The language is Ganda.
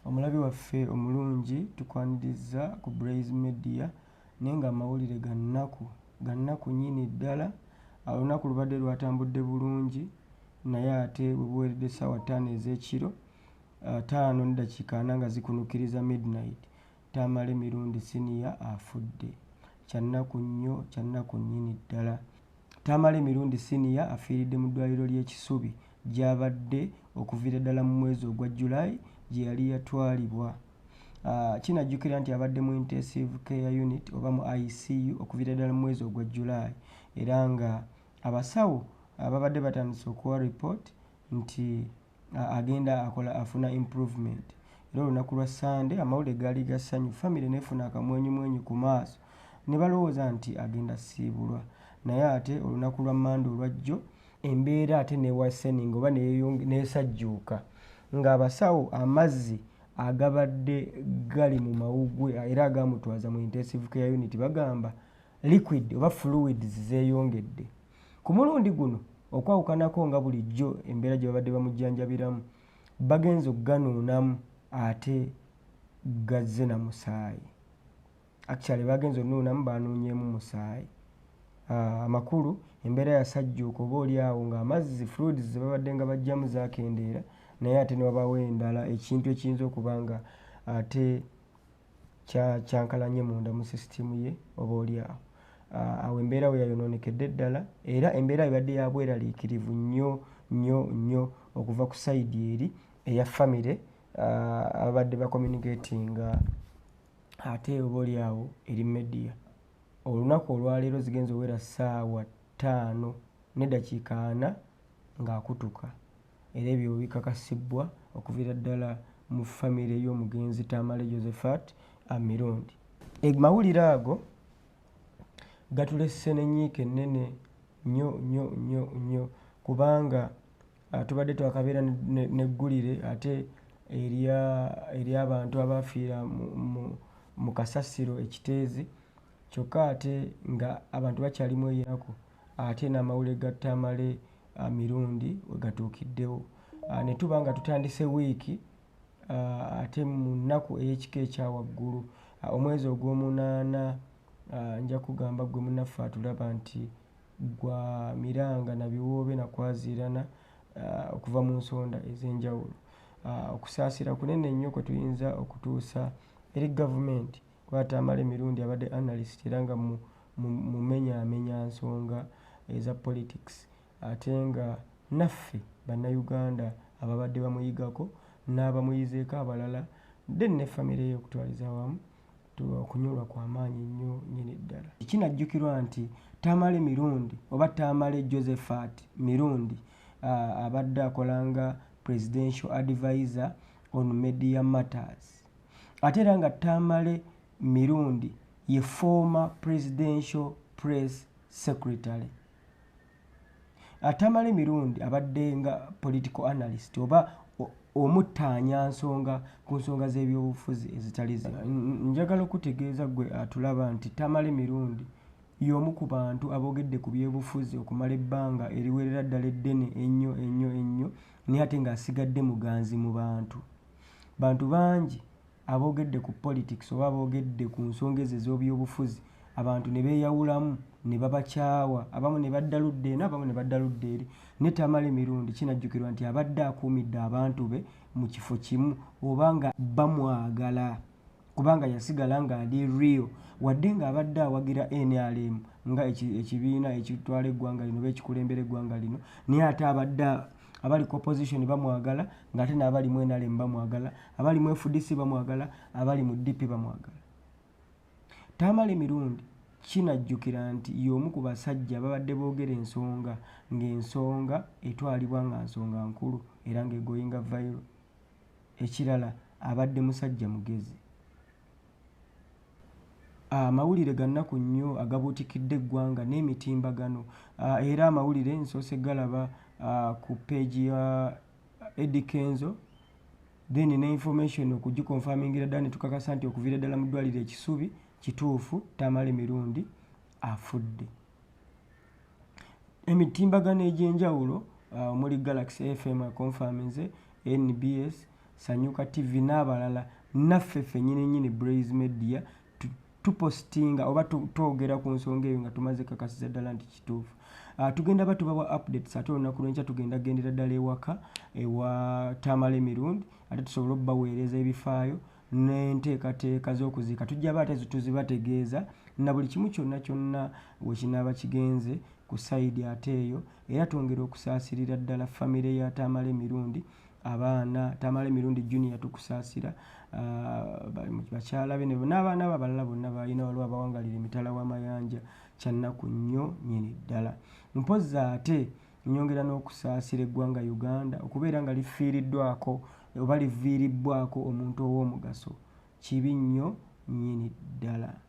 Omulabi waffe omulungi, tukwaniriza ku Blaze Media, naye nga amawulire ga nnaku, ga nnaku nnyini ddala. Olunaku lubadde lwatambudde bulungi, naye ate bwe buweredde essaawa 5 ez'ekiro, 4:40 nga zikunukkiriza midnight, Tamale Mirundi Senior afudde. Kya nnaku nnyo, kya nnaku nnyini ddala. Tamale Mirundi Senior afiiridde mu ddwaliro ly'e Kisubi gy'abadde okuviira ddala mu mwezi ogwa July gye yali yatwalibwa. Kinajjukira nti abadde mu intensive care unit oba mu ICU okuviira ddala mu mwezi ogwa July, era nga abasawo babadde batandise okuwa report nti agenda akola afuna improvement. Era olunaku lwa Ssande amawulire gaali ga ssanyu, famire n'efuna akamwenyumwenyu ku maaso ne balowooza nti agenda siibulwa, naye ate olunaku lwa Mmande olwajjo embeera ate newaseninga oba neesajjuuka, ng'abasawo amazzi agabadde gali mu mawuggwe era agamutwaza mu intensive care unit bagamba liquid oba fluids zeeyongedde. Ku mulundi guno, okwawukanako nga bulijjo embeera gye babadde bamujjanjabiramu, bagenze okuganuunamu ate gazze na musaayi. Actually bagenze onuunamu, banuunyeemu musaayi. Amakulu embeera yasajjuuka oba oli awo ng'amazzi, fluids ze babadde nga bajjamu zaakendeera, naye ate ne wabaawo endala, ekintu ekiyinza okuba nga ate kyankalanye munda mu sisitimu ye oba oli awo. Awo embeera we yayonoonekedde ddala, era embeera ebadde ya bweraliikirivu nnyo nnyo nnyo okuva ku side eri eya famire ababadde bacommunicatinga ate oba oli awo eri media. Olunaku olwaleero zigenza owera ssaawa 4:40 ng'akutuka, era ebyo bikakasibwa okuviira ddala mu famire y'omugenzi Tamale Josephat Mirundi. Amawulire ago gatulese n'ennyiike ennene nnyo nnyo nnyo nnyo, kubanga tubadde twakabeera n'eggulire ate ery'abantu abafiira mu kasasiro ekiteezi, kyokka ate nga abantu bakyalimu ennaku, ate n'amawulire ga Tamale Mirundi we gatuukiddewo. Ne tuba nga tutandise wiiki ate mu nnaku ey'ekika ekya waggulu, omwezi ogw'omunaana. Nja kugamba ggwe munnaffe atulaba nti gwa miranga na biwoobe na kwaziirana okuva mu nsonda ez'enjawulo. Okusaasira kunene nnyo kwe tuyinza okutuusa eri gavumenti, kuba Tamale Mirundi abadde analyst era nga mumenyaamenya nsonga eza politics, ate nga naffe Bannayuganda ababadde bamuyigako n'abamuyizeeko abalala, then ne famire ye okutwaliza awamu, okunyolwa kw'amaanyi nnyo nnyini ddala. Kinajjukirwa nti Tamale Mirundi oba Tamale Josephat Mirundi abadde akola nga presidential advisor on media matters, ate era nga Tamale Mirundi ye former presidential press secretary. Tamale Mirundi abadde nga political analyst oba omuttaanya nsonga ku nsonga z'ebyobufuzi ezitali zi. Njagala okutegeeza ggwe atulaba nti Tamale Mirundi y'omu ku bantu aboogedde ku byobufuzi okumala ebbanga eriwerera ddala eddene ennyo ennyo ennyo, naye ate ng'asigadde muganzi mu bantu. Bantu bangi aboogedde ku politics oba aboogedde ku nsonga ezo ez'ebyobufuzi, abantu ne beeyawulamu ne babakyawa, abamu ne badda ludda eno, abamu ne badda ludda eri. Ne Tamale Mirundi kinajjukirwa nti abadde akuumidde abantu be mu kifo kimu oba nga bamwagala, kubanga yasigala ng'ali real wadde ng'abadde awagira NRM nga ekibiina ekitwala eggwanga lino oba ekikulembera eggwanga lino, naye ate abadde abali ku opposition bamwagala, ng'ate n'abali mu NRM bamwagala, abali mu FDC bamwagala, abali mu DP bamwagala. Tamale Mirundi kinajjukira nti y'omu ku basajja babadde boogera ensonga ng'ensonga etwalibwa nga nsonga nkulu era ng'egoyinga viral. Ekirala, abadde musajja mugezi. Amawulire ga nnaku nnyo agabuutikidde eggwanga n'emitimbagano, era amawulire nsoose galaba ku page ya Eddy Kenzo, then ne information okugiconfirmingira ddala ne tukakasa nti okuviira ddala mu ddwaliro ekisubi kituufu Tamale Mirundi afudde. Emitimbagano egy'enjawulo omuli Galaxy FM aconfirminze, NBS, Sanyuka TV n'abalala naffe ffennyini nnyini Braze Media tupostinga oba twogera ku nsonga eyo nga tumaze kakasiza ddala nti kituufu. Tugenda ba tubawa updates ate olunaku lwenkya tugenda gendera ddala ewaka ewa Tamale Mirundi ate tusobole okubaweereza ebifaayo n'enteekateeka z'okuziika tujja ba ate tuzibategeeza na buli kimu kyonna kyonna wekinaaba kigenze ku sayidi ate eyo era twongera okusaasirira ddala famire ya Tamale Mirundi abaana Tamale Mirundi Junior tukusaasira bakyala be n'abaana be abalala bonna balina waliwo abawangalira emitala w'amayanja kyannaku nnyo nnyini ddala mpozzi ate nyongera n'okusaasira eggwanga Uganda okubeera nga lifiiriddwako oba liviiribbwako omuntu ow'omugaso kibi nnyo nnyini ddala.